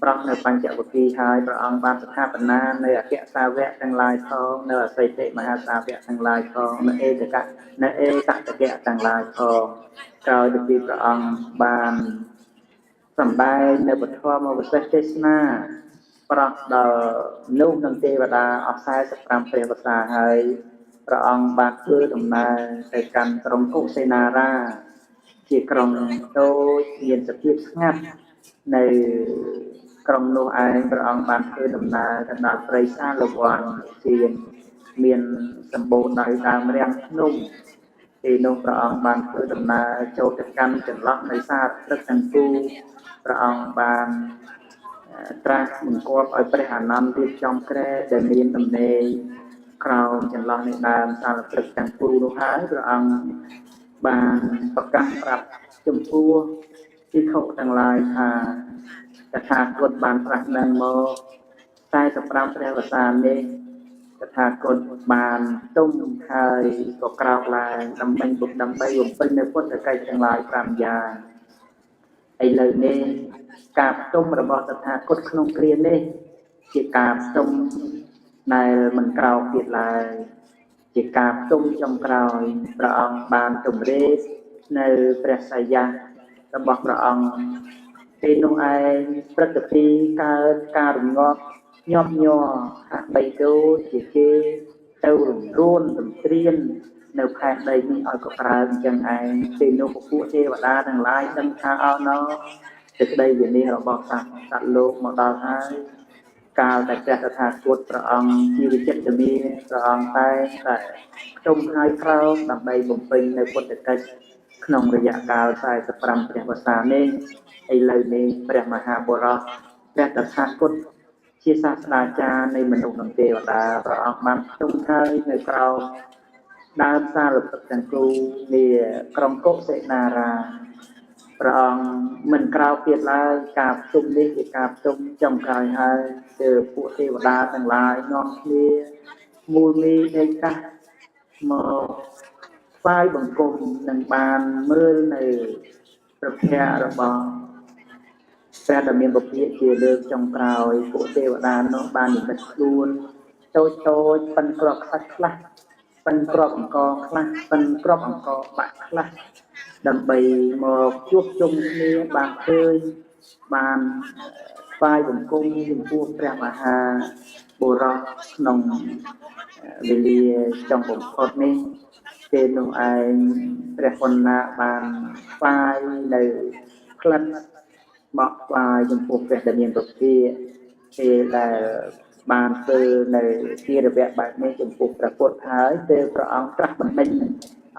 ប្រោះនៅបញ្ចវគិហើយព្រះអង្គបានស្ថាបនានៅអគ្គសាវកទាំងឡាយផងនៅអសិទ្ធិមហាសាវកទាំងឡាយផងនៅឯកៈនៅឯកតកៈទាំងឡាយផងក្រោយពីព្រះអង្គបានសម្ដែងនៅពធមវិសេសទេសនាប្រោះដល់នោះនឹងទេវតាអស់45ព្រះវស្សាហើយព្រះអង្គបានធ្វើដំណើរទៅកាន់ក្រុងកុសិនារាជាក្រុងតូចមានសភាពស្ងាត់នៅក្រុងនោះឯងព្រះអង្គបានធ្វើដំណើរទៅដល់ព្រៃសាលវ័នជាមានសម្បូរដោយដើមរាំងភ្នំពេលនោះព្រះអង្គបានធ្វើដំណើរចូលទៅកាន់ចន្លោះនៃសារព្រឹកទាំងគូព្រះអង្គបាន ត្រាស់បង្គាប់ឲ្យព្រះអានន្ទរៀបចំគ្រែដែលមានដំណេកក្រោមចន្លោះនៃដើមសាលព្រឹកទាំងគូនោះហើយព្រះអង្គបានប្រកាសប្រាប់ចំពោះភិក្ខុទាំងឡាយថាតថាគតបានត្រាស់ដឹងមក45ព្រះវស្សានេះតថាគតបានទុំហើយក៏ក្រោកឡើងដើម្បីបំពេញនៅពុទ្ធកិច្ចទាំងឡាយ5យ៉ាងឥឡូវនេះការផ្ទុំរបស់តថាគតក្នុងគ្រានេះជាការផ្ទុំដែលមិនក្រោកទៀតឡើយជាការផ្ទុំចុងក្រោយព្រះអង្គបានទម្រេតនៅព្រះសយារបស់ព្រះអង្គពេលនោះឯងព្រឹត្តិពីកើតការរងាប់ញាប់ញ័រហាក់បីដូចជាគេទៅរំរួនរំត្រៀននៅផែនដីនេះឲ្យក៏ក្រើកអញ្ចឹងឯងពេលនោះពួកទេវតាទាំងឡាយដឹងថាអោណោសេចក្តីវិនិច្ឆ័យរបស់សត្វលោកមកដល់ហើយកាលតែព្រះតថាគតព្រះអង្គជាវិចិត្រមាព្រះអង្គតែផ្ទុំហើយក្រោមដើម្បីបំពេញនៅពុទ្ធកិច្ចក្នុងរយៈកាល45ព្រះវស្សានេះឥឡូវនេះព្រះមហាបុរសព្រះតថាគតជាសាស្ត្រាចារ្យនៃមនុស្សនិងទេវតាព្រះអង្គបានផ្ទុំហើយនៅក្រោមដើមសាលព្រឹកទាំងគូនៃក្រុងកុសិនារាព្រះអង្គមិនក្រោកទៀតឡើយការផ្ទុំនេះជាការផ្ទុំចុងក្រោយហើយគឺពួកទេវតាទាំងឡាយនាំគ្នាមូលមីដេកកាសមកថ្វាយបង្គំនឹងបានមើលនៅព្រះភ័ក្ត្ររបស់ព្រះដ៏មានពភាជាលើកចុងក្រោយពួកទេវតានោះបាននិមិត្តខ្លួនតូចតូចប៉ិនក្របខ្សាច់ខ្លះប៉ិនក្របអង្គខ្លះប៉ិនក្របអង្គបាក់ខ្លះដើម្បីមកជួបជុំគ្នាបានឃើញបានថ្វាយបង្គំចំពោះព្រះមហាបុរសក្នុងវេលាចុងបំផុតនេះពេលនោះឯងព្រះគុណបានថ្វាយនៅផ្លិតបកថ្វាយចំពោះព្រះដែលមានពភាពេលដែលបានធ្វើនៅគារវៈបែបនេះចំពោះព្រះពុទ្ធហើយទើបព្រះអង្គត្រាស់បណ្ដេញ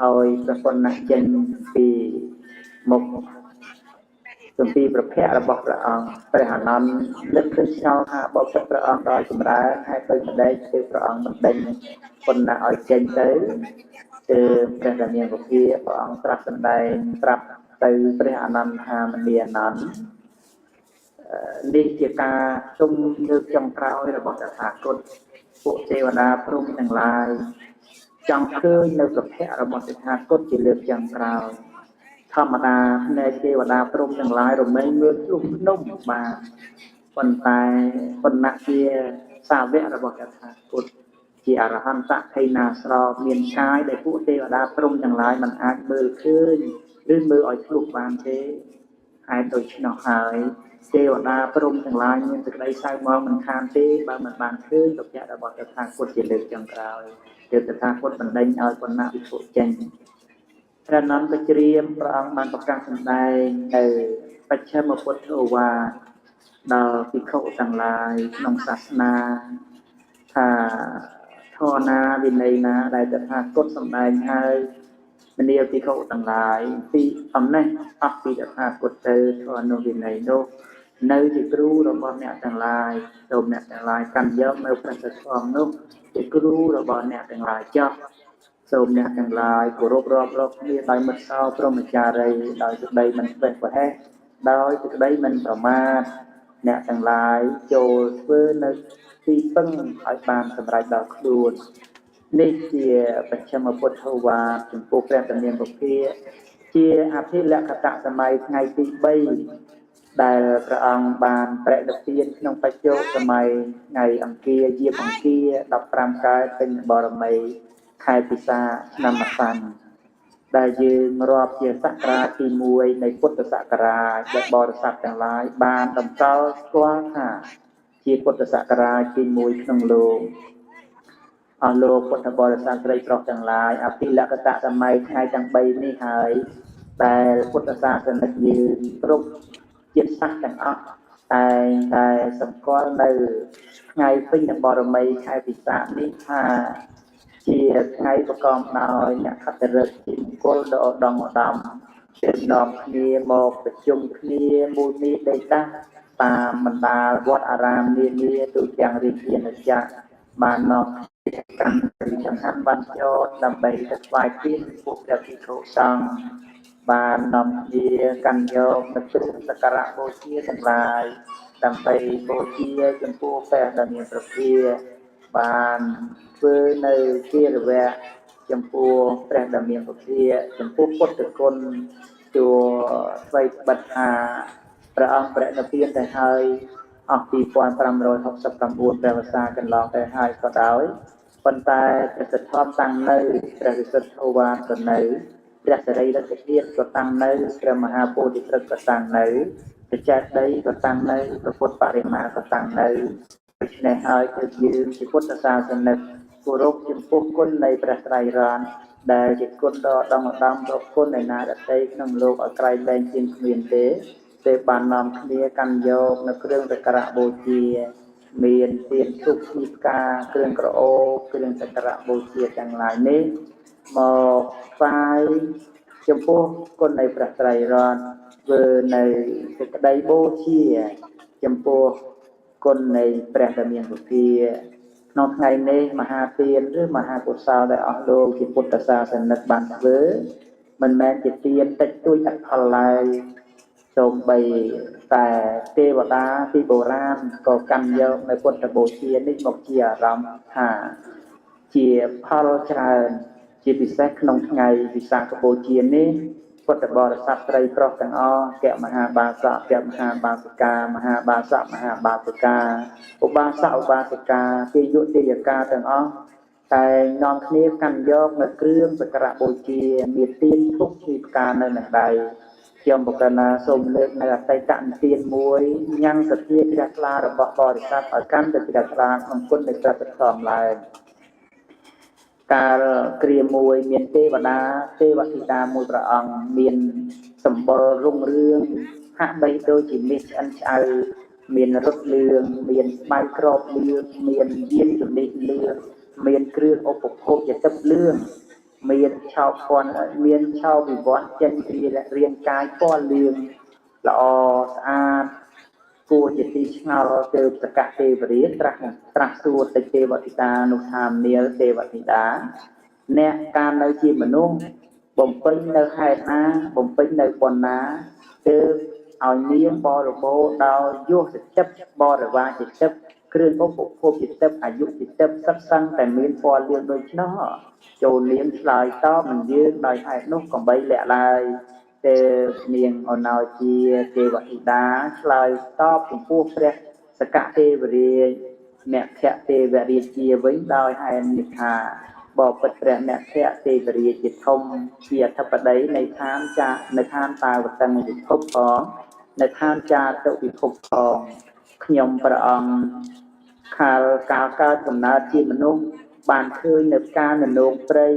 ឲ្យព្រះគុណចេញពីមុខទំពីប្រភពរបស់ព្រះអង្គព្រះអានន្ទនឹកឃើញឆ្ងល់ថាបបិទ្ធព្រះអង្គដល់ចម្រើនហើយដូចម្ដេចទើបព្រះអង្គបណ្ដេញគុណឲ្យចេញទៅទើបព្រះរាមាពភាព្រះអង្គត្រាស់សម្ដែងប្រាប់ទៅព្រះអានន្ទថាមនីអានន្ទនេះជាការជុំលើកចុងក្រោយរបស់តថាគតពួកទេវតាព្រហ្មទាំងឡាយចង់ឃើញនៅប្រភពរបស់តថាគតជាលើកចុងក្រោយធម្មតាភ្នែកទេវតាព្រហ្មទាំងឡាយរមែងមើលធ្លុះភ្នំបាទប៉ុន្តែប៉ុណ្ណជាសាវករបស់តថាគតជាអរហន្តខៃណាស្រមានកាយដែលពួកទេវតាព្រហ្មទាំងឡាយមិនអាចមើលឃើញឬមើលឲ្យធ្លុះបានទេហេតុដូច្នោះហើយទេវតាព្រហ្មទាំងឡាយមានសេចក្តីសៅហ្មងមិនខានទេបើមិនបានឃើញប្រភពរបស់តថាគតជាលើកចុងក្រោយទើបតថាគតបណ្ដេញឲ្យប៉ុណ្ណាភិក្ខុចេញព្រះនន្ទក៏ជ្រាបព្រះអង្គបានប្រកាសសម្ដែងនៅបច្ឆិមពុទ្ធោវាទដល់ភិក្ខុទាំងឡាយក្នុងសាសនាថាធម៌ណាវិន័យណាដែលតថាគតសម្ដែងហើយមនាលភិក្ខុទាំងឡាយពីអំណេះអស់ពីតថាគតទៅធម៌នោះវិន័យនោះនៅជាគ្រូរបស់អ្នកទាំងឡាយសូមអ្នកទាំងឡាយកាន់យកនៅព្រះធម៌នោះជាគ្រូរបស់អ្នកទាំងឡាយចុះសូមអ្នកទាំងឡាយគោរពរាប់រកគ្នាដោយមិត្តសោព្រហ្មចារីដោយសេចក្តីមិនធ្វេសប្រហែសដោយសេចក្តីមិនប្រមាទអ្នកទាំងឡាយចូលធ្វើនៅទីពឹងឲ្យបានសម្រេចដល់ខ្លួននេះជាបច្ឆិមពុទ្ធោវាទចំពោះព្រះតមានពភាជាអភិលក្ខតសម័យថ្ងៃទី3ដែលព្រះអង្គបានប្រតិទានក្នុងបច្ចុប្បន្នសម័យថ្ងៃអង្គារយាមអង្គារ15កើតពេញបរមីខែពិសាឆ្នាំម្សាញ់ដែលយើងរាប់ជាសករាជទី1នៃពុទ្ធសករាជដែលបរិស័ទទាំងឡាយបានតម្កល់ស្គាល់ថាជាពុទ្ធសករាជទី1ក្នុងលោកអស់លោកពុទ្ធបរិស័ទស្រីប្រុសទាំងឡាយអភិលក្ខតសម័យថ្ងៃទាំង3នេះហើយដែលពុទ្ធសាសនិកយើងគ្រប់ជាតិសាសន៍ទាំងអស់តែងតែសម្គាល់នៅថ្ងៃពេញបរមីខែពិសានេះថាជាថ្ងៃប្រកបដោយអ្នកខត្តឫក្សជាមង្គលដ៏ឧត្តមឧត្តមទើបនាំគ្នាមកប្រជុំគ្នាមូលនេះដេកដាស់ តាមបណ្ដាវត្តអារាមនានាទូទាំងរាជាណាចក្របាននាំកាន់ចង្ហាន់បានចូលដើម្បីទៅថ្វាយទានចំពោះព្រះភិក្ខុសង្ឃបាននាំគ្នាកាន់យកនូវគ្រឿងសក្ការៈបូជាទាំងឡាយដើម្បីបូជាចំពោះព្រះដ៏មានព្រះភិក្ខបានធ្វើនៅគារវៈចំពោះព្រះដ៏មានព្រះភិក្ខចំពោះពុទ្ធគុណជួស្វ័យបិទថាព្រះអង្គព្រះនិព្វានទៅហើយអស់2569ព្រះវស្សាកន្លងទៅហើយក៏ដោយប៉ុន្តែព្រះសទ្ធំតាំងនៅព្រះវិសុទ្ធធវ៉ានក៏នៅព្រះសិរីរិទ្ធធាតុក៏តាំងនៅព្រះមហាពោធិព្រឹក្សក៏តាំងនៅព្រះចេតិយក៏តាំងនៅព្រះពុទ្ធបរិមាក៏តាំងនៅដូច្នេះហើយគឺយើងជាពុទ្ធសាសនិកគោរពចំពោះគុណនៃព្រះត្រៃរតន៍ដែលជាគុណដ៏ឧត្តមឧត្តមរកគុណឯណាដទៃក្នុងលោកឲ្យក្រៃលែងជាងគ្មានទេទេបាននាំគ្នាកាន់យកនៅគ្រឿងសក្ការៈបូជាមានទៀនធូបឈីផ្កាគ្រឿងក្រអូបគ្រឿងសក្ការៈបូជាទាំងឡាយនេះមកថ្វាយចំពោះគុណនៃព្រះត្រៃរតន៍ធ្វើនៅសេចក្តីបូជាចំពោះគុណនៃព្រះដ៏មានពុទ្ធិក្នុងថ្ងៃនេះមហាទានឬមហាកុសលដែលអស់លោកជាពុទ្ធសាសនិកបានធ្វើមិនមែនជាទានតិចតួចអត់ផលឡើយសូម្បីតែទេវតាពីបុរាណក៏កាន់យកនៅពុទ្ធបូជានេះមកជាអារម្មណ៍ថាជាផលច្រើនជាពិសេសក្នុងថ្ងៃវិសាខបូជានេះពុទ្ធបរិស័ទស្រីប្រុសទាំងអស់គមហាបាសកគមហាបាសិកាមហាបាសកមហាបាសិកាឧបាសកឧបាសិកាទាយុទាយកាទាំងអស់តែនាំគ្នាកាន់យកនៅគ្រឿងសក្ការៈបូជាមានទៀនធូបឈីផ្កានៅនឹងដៃខ្ញុំបកណាសូមលើកនៅអតីតនិទានមួយញ៉ាំងសទ្ធាជ្រះថ្លារបស់បរិស័ទឲ្យកាន់តែជ្រះថ្លាក្នុងគុណនៃព្រះធម៌ឡើងកាលគ្រាមួយមានទេវតាទេវធីតាមួយព្រះអង្គមានសម្បុររុងរឿងហាក់បីដូចជាមាសឆ្អិនឆ្អៅមានរត់លឿងមានស្បៃក្របលឿងមានយានជំនិះលឿងមានគ្រឿងឧបភោគជាទឹកលឿងមានឆោពន្ធមានឆោវិវត្តចេញពីរាងកាយពណ៌លឿងល្អស្អាតគួរជាទីឆ្ងល់ទៅសកទេវរាជត្រាស់សួរទៅទេវធីតានោះថានាលទេវធីតាអ្នកកាលនៅជាមនុស្សបំពេញនៅហេតុណាបំពេញនៅបុណ្យណាទើបឲ្យនាងបរិបូរណ៍ដោយយោសចិត្តបរិវារជាចិត្តគ្រឿងឧបភោគជាទឹកអាយុជាទឹកសិតសឹងតែមានពណ៌លឿងដូច្នោះចូលនាងឆ្លើយតបនឹងយើងដោយហេតុនោះកំបីលាក់ឡើយទេនាងអណោជាទេវធីតាឆ្លើយតបចំពោះព្រះសកទេវរាជមគ្គទេវរាជាវិញដោយហេតុនេះថាបបិទ្ធព្រះមគ្គទេវរាជជាធំជាអធិបតីនៃឋានចានៅឋានតាវតឹងពិភពផងនៅឋានចាតុពិភពផងខ្ញុំព្រះអង្គខាលកាលកើតកំណើតជាមនុស្សបានឃើញនៅការននោងព្រៃ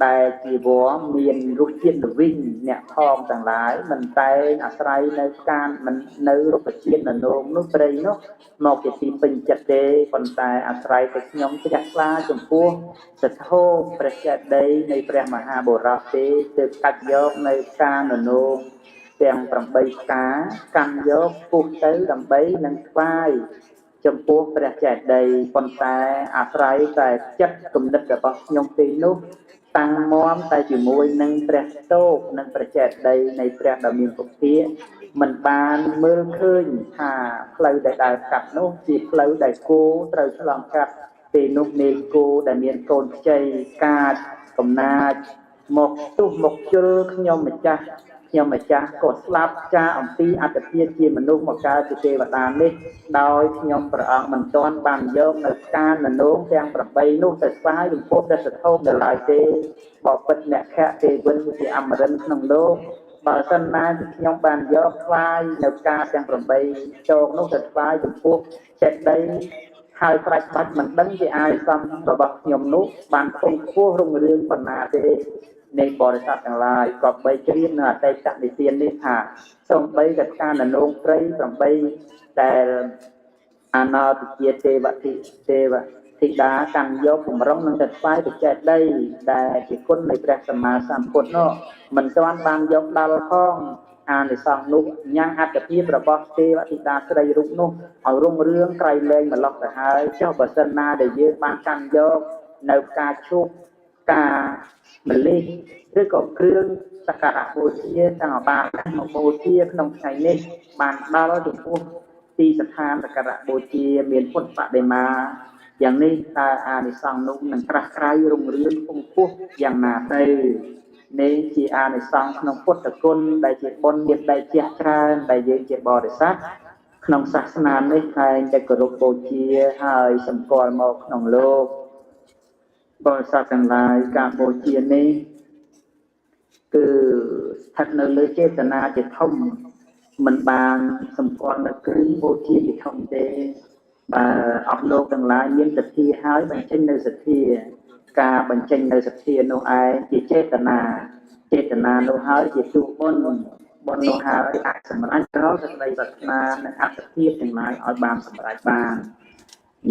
តែជាវរមានរសជាតិល្វីងអ្នកផងទាំងឡាយមិនតែងអាស្រ័យនៅការមិននៅរុក្ខជាតិននោងនោះព្រៃនោះមកជាទីពេញចិត្តទេប៉ុន្តែអាស្រ័យទៅខ្ញុំជ្រះថ្លាចំពោះសទ្ធោព្រះចេតិយនៃព្រះមហាបុរសទេទើបកាច់យកនៅការននោងទាំង8ផ្កាកាន់យកពុះទៅដើម្បីនឹងថ្វាយចំពោះព្រះចេតិយប៉ុន្តែអាស្រ័យតែចិត្តគំនិតរបស់ខ្ញុំពេលនោះតាំងមមតែជាមួយនឹងព្រះស្តូបនិងព្រះចេតិយនៃព្រះដ៏មានពុទ្ធិមិនបានមើលឃើញថាផ្លូវដែលដើរកាត់នោះជាផ្លូវដែលគោត្រូវឆ្លងកាត់ពេលនោះមេគោដែលមានកូនខ្ចីកាចកំណាចមកទុះមកជុលខ្ញុំម្ចាស់ខ្ញុំម្ចាស់ក៏ស្លាប់ចាអំពីអត្តភាពជាមនុស្សមកកើតជាទេវតានេះដោយខ្ញុំព្រះអង្គមិនទាន់បានយកនៅការននោងទាំង8នោះទៅស្វាយចំពោះព្រះសទ្ធោនៅឡើយទេបពិតអ្នកខៈទេវិនជាអមរិនក្នុងលោកបើសិនណាខ្ញុំបានយកថ្វាយនៅការទាំង8ចងនោះទៅថ្វាយចំពោះចេតិយហើយប្រាច់បាច់មិនដឹងជាអាយសំរបស់ខ្ញុំនោះបានខ្ពង់ខ្ពស់រុងរឿងប៉ុណ្ណាទេនៃបរិស័ទទាំងឡាយក៏បីជ្រាបនៅអតីតនិទាននេះថាសូម្បីតែការននោងព្រៃ8ដែលអណោទជាទេវធីទេវធីតាកាន់យកបំរុងនឹងទៅថ្វាយព្រះចេតិយដែលជាគុណនៃព្រះសម្មាសម្ពុទ្ធនោះមិនទាន់បានយកដល់ផង អានិសង្សនោះញ៉ាំងអត្តភាពរបស់ទេវធីតាស្រីរូបនោះឲ្យរុងរឿងក្រៃលែងម្លោះទៅហើយចុះបើសិនណាដែលយើងបានកាន់យកនៅផ្កាឈូកផ្កាម្លិះឬក៏គ្រឿងសក្ការៈបូជាទាំងអបាលមកបូជាក្នុងថ្ងៃនេះបានដល់ចំពោះទីស្ថានសក្ការៈបូជាមានពុទ្ធបដិមាយ៉ាងនេះតើអានិសង្សនោះនឹងក្រាស់ក្រៃរុងរឿងពងពោះយ៉ាងណាទៅនេះជាអានិសង្សក្នុងពុទ្ធគុណដែលជាបុណ្យមានដៃជះច្រើនដែលយើងជាបរិស័ទក្នុងសាសនានេះតែងតែគោរពបូជាហើយសម្គាល់មកក្នុងលោកបរិស័ទទាំងឡាយការបូជានេះគឺស្ថិតនៅលើចេតនាជាធំមិនបានសម្គាល់នៅគ្រឿងបូជាជាធំទេបើអស់លោកទាំងឡាយមានសទ្ធាហើយបញ្ចេញនៅសទ្ធាការបញ្ចេញនៅសទ្ធានោះឯងជាចេតនាចេតនានោះហើយជាតួបុណ្យបុណ្យនោះហើយអាចសម្រេចរាល់សេចក្តីប្រាថ្នានិងអត្តភាពទាំងឡាយឲ្យបានសម្រេចបាន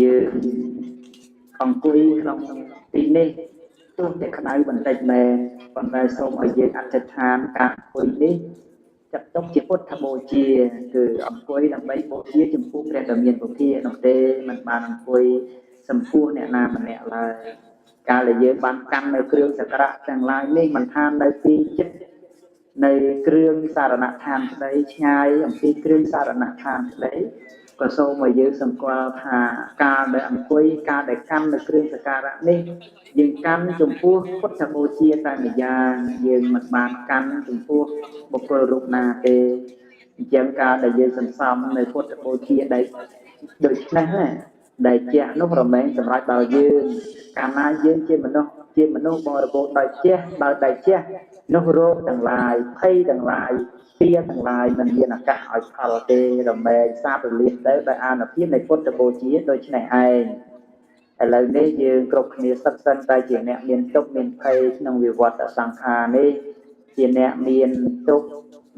យើងអង្គុយក្នុងទីនេះទោះតែក្តៅបន្តិចមែនប៉ុន្តែសូមឲ្យយើងអធិដ្ឋានការអង្គុយនេះចាត់ទុកជាពុទ្ធបូជាគឺអង្គុយដើម្បីបូជាចំពោះព្រះដ៏មានពុទ្ធិនោះទេមិនបានអង្គុយចំពោះអ្នកណាម្នាក់ឡើយកាលដែលយើងបានកាន់នៅគ្រឿងសក្ការៈទាំងឡាយនេះមិនថានៅទីចិត្តនៅគ្រឿងសារណដ្ឋានក្តីឆ្ងាយអំពីគ្រឿងសារណដ្ឋានក្តីក៏សូមឲ្យយើងសម្គាល់ថាកាលដែលអង្គុយកាលដែលកាន់នៅគ្រឿងសក្ការៈនេះយើងកាន់ចំពោះពុទ្ធបូជាតែម្យ៉ាងយើងមិនបានកាន់ចំពោះបុគ្គលរូបណាទេអញ្ចឹងកាលដែលយើងសន្សំនៅពុទ្ធបូជាដែលដូច្នេះដែលជះនោះរមែងសម្រាប់ដល់យើងកាលណាយើងជាមនុស្សបរិបូរណ៍ដោយជះដោយដៃជះនោះរោគទាំងឡាយភ័យទាំងឡាយទាទាំងឡាយមិនមានឱកាសឲ្យផលទេរមែងសាបរលាបទៅដោយអានុភាពនៃពុទ្ធបូជាដូច្នេះឯងឥឡូវនេះយើងគ្រប់គ្នាសិតសិនតែជាអ្នកមានទុក្ខមានភ័យក្នុងវិវត្តសង្ខារនេះជាអ្នកមានទុក្ខ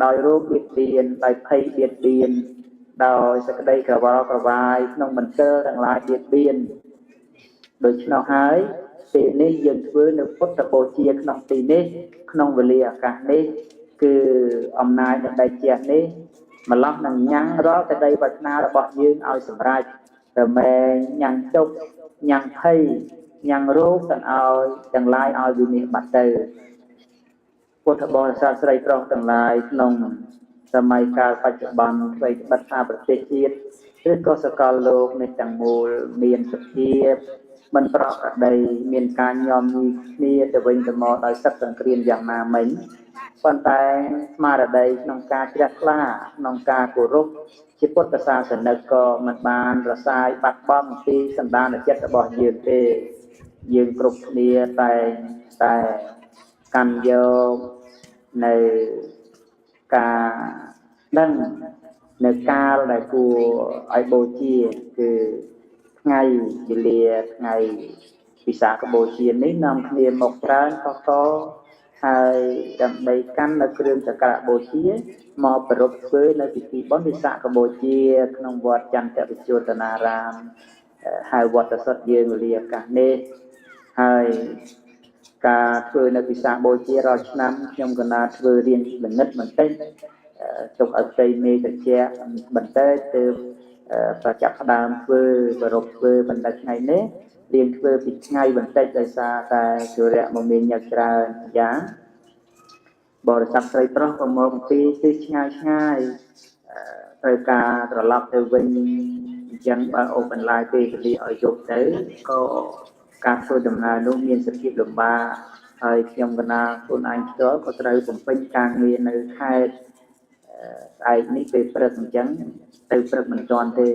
ដោយរោគបៀតបៀនដោយភ័យបៀតបៀនដោយសេចក្តីក្រវល់ក្រវាយក្នុងមន្ទិលទាំងឡាយបៀតបៀនដូច្នោះហើយពេលនេះយើងធ្វើនៅពុទ្ធបូជាក្នុងទីនេះក្នុងវេលាឱកាសនេះគឺអំណាចនៃដៃជះនេះម្លោះនឹងញ៉ាំងរាល់សេចក្តីប្រាថ្នារបស់យើងឲ្យសម្រេចរមែងញ៉ាំងទុក្ខញ៉ាំងភ័យញ៉ាំងរោគទាំងឲ្យទាំងឡាយឲ្យវិនិច្ឆ័យបាត់ទៅពុទ្ធបរិស័ទស្រីប្រុសទាំងឡាយក្នុងសម័យកាលបច្ចុប្បន្នអ្វីត្បិតថាប្រទេសជាតិឬក៏សកលលោកនេះទាំងមូលមានសភាពមិនប្រក្រតីមានការញោមញីគ្នាទៅវិញទៅមកដោយសឹកសង្គ្រាមយ៉ាងណាមិញប៉ុន្តែស្មារតីក្នុងការជ្រះថ្លាក្នុងការគោរពជាពុទ្ធសាសនិកក៏មិនបានរសាយបាត់បង់ពីសន្តានចិត្តរបស់យើងទេយើងគ្រប់គ្នាតែកាន់យកនៅការដឹងនៅកាលដែលគួរឲ្យបូជាគឺថ្ងៃវេលាថ្ងៃពិសាខបូជានេះនាំគ្នាមកច្រើនកកហើយដើម្បីកាន់នៅគ្រឿងសក្ការៈបូជាមកប្រារព្ធធ្វើនៅពិធីបុណ្យវិសាខបូជាក្នុងវត្តចន្ទវិជោតនារាមហៅវត្តសុទ្ធយើងវេលាឱកាសនេះហើយការធ្វើនៅពិសាខបូជារាល់ឆ្នាំខ្ញុំកណាធ្វើរៀងល្ងិតបន្តិចទុកឲ្យផ្ទៃមេត្រជាក់បន្តិចទើបប្រចាប់ផ្ដើមធ្វើប្រារព្ធធ្វើបណ្ឌិតថ្ងៃនេះរៀងធ្វើពីថ្ងៃបន្តិចដោយសារតែជរៈមមាញឹកច្រើនយ៉ាងបរិស័ទស្រីប្រុសក៏មកពីទិសឆ្ងាយឆ្ងាយត្រូវការត្រឡប់ទៅវិញអញ្ចឹងបើអូបន្លាយពេលវេលាឲ្យយប់ទៅក៏ការធ្វើដំណើរនោះមានសភាពលំបាកហើយខ្ញុំកណាខ្លួនឯងផ្ទាល់ក៏ត្រូវបំពេញការងារនៅខេត្តស្អែកនេះពេលព្រឹកអញ្ចឹងទៅព្រឹកមិនទាន់ទេ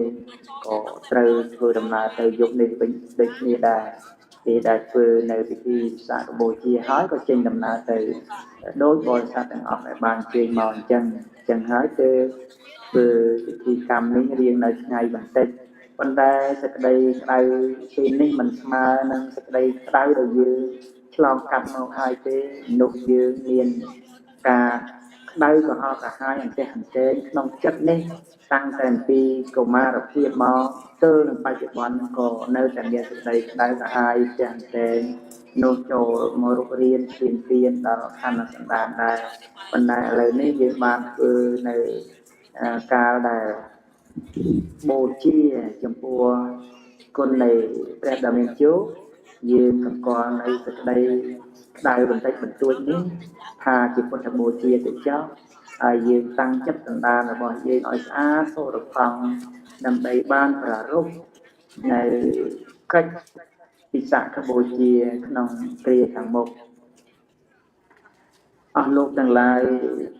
ក៏ត្រូវធ្វើដំណើរទៅយប់នេះវិញដូចគ្នាដែរពេលដែលធ្វើនៅពិធីវិសាខបូជាហើយក៏ចេញដំណើរទៅដោយបរិស័ទទាំងអស់ដែលបានជើញមកអញ្ចឹងហើយគឺធ្វើពិធីកម្មនេះរៀងនៅថ្ងៃបន្តិចប៉ុន្តែសេចក្តីក្តៅពេលនេះមិនស្មើនឹងសេចក្តីក្តៅដែលយើងឆ្លងកាត់មកហើយទេមនុស្សយើងមានការ ក្តៅក្រហល់ក្រហាយអន្ទះអន្ទែងក្នុងចិត្តនេះតាំងតែពីកុមារភាពមកទល់នឹងបច្ចុប្បន្នក៏នៅតែមានសេចក្តីក្តៅក្រហាយអន្ទះអន្ទែងនោះចូលមករុករៀនឈានពៀនដល់ខណ្ឌសន្តានដែរប៉ុន្តែឥឡូវនេះយើងបានធ្វើនៅកាលដែលបូជាចំពោះគុណនៃព្រះដ៏មានជោគយើងសម្គាល់នៅសេចក្តីក្តៅបន្តិចបន្តួចនេះថាជាពុទ្ធបូជាទៅចោះហើយយើងតាំងចិត្តសន្តានរបស់យើងឲ្យស្អាតសូរផង់ដើម្បីបានប្រារព្ធនៅកិច្ចពិសាខបូជាក្នុងគ្រាខាងមុខអស់លោកទាំងឡាយ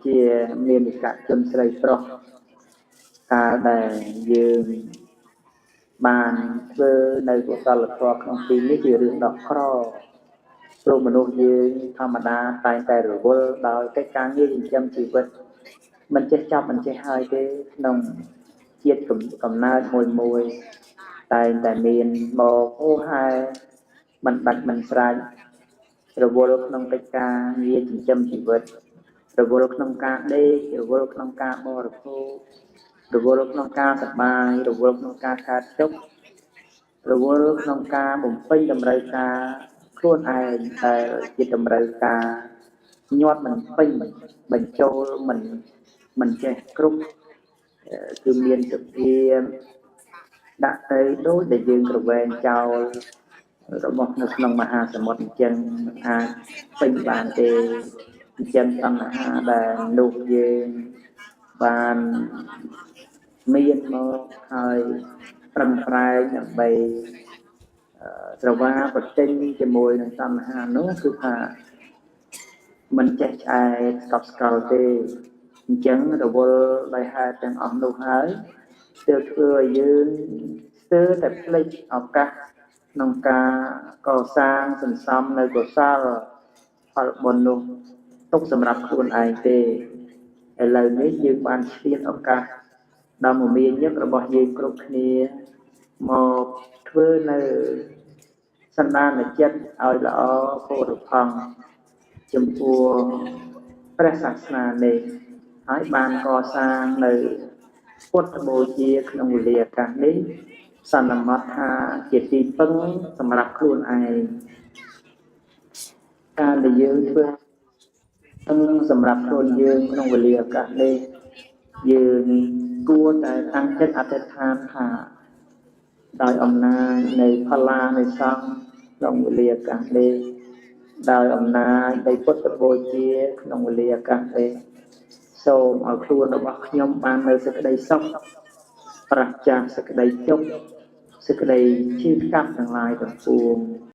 ជាមាននិកជនស្រីប្រុសកាលដែលយើងបានធ្វើនៅកុសលធម៌ក្នុងទីនេះជារឿងដ៏ក្រព្រោះមនុស្សយើងធម្មតាតែងតែរវល់ដោយកិច្ចការងារចិញ្ចឹមជីវិតមិនចេះចប់មិនចេះហើយទេក្នុងជាតិកំណើតមួយមួយតែងតែមានមកអូហែមិនបាច់មិនស្រេចរវល់ក្នុងកិច្ចការងារចិញ្ចឹមជីវិតរវល់ក្នុងការដេករវល់ក្នុងការបរិភោគរវល់ក្នុងការសប្បាយរវល់ក្នុងការកើតទុក្ខរវល់ក្នុងការបំពេញតម្រូវការខ្លួនឯងដែលជាតម្រូវការញាត់មិនពេញបញ្ចូលមិនចេះគ្រប់គឺមានសភាពដាក់ទៅដូចដែលយើងក្រវែងចោលរបស់នៅក្នុងមហាសមុទ្រអញ្ចឹងមិនអាចពេញបានទេអញ្ចឹងតណ្ហាដែលនោះយើងបានមានមកហើយប្រឹងប្រែងដើម្បីស្រវាប្រចេញជាមួយនឹងតណ្ហានោះគឺថាមិនចេះឆ្អែតស្កប់ស្កល់ទេអញ្ចឹងរវល់ដោយហេតុទាំងអស់នោះហើយទើបធ្វើឲ្យយើងស្ទើរតែភ្លេចឱកាសក្នុងការកសាងសន្សំនៅកុសលផលបុណ្យនោះទុកសម្រាប់ខ្លួនឯងទេឥឡូវនេះយើងបានឆ្លៀតឱកាសដ៏មមាញឹករបស់យើងគ្រប់គ្នាមកធ្វើនៅសន្តានចិត្តឲ្យល្អផូរផង់ចំពោះព្រះសាសនានេះហើយបានកសាងនៅពុទ្ធបូជាក្នុងវេលាឱកាសនេះសន្មតថាជាទីពឹងសម្រាប់ខ្លួនឯងការដែលយើងធ្វើពឹងសម្រាប់ខ្លួនយើងក្នុងវេលាឱកាសនេះយើងគួរតែតាំងចិត្តអធិដ្ឋានថាដោយអំណាចនៃផល្លានៃសង្ឃក្នុងវេលាឱកាសនេះដោយអំណាចនៃពុទ្ធបូជាក្នុងវេលាឱកាសនេះសូមឲ្យខ្លួនរបស់ខ្ញុំបាននៅសេចក្តីសុខប្រាសចាសសេចក្តីទុក្ខសេចក្តីឈឺថ្កាត់ទាំងឡាយទាំងពួង។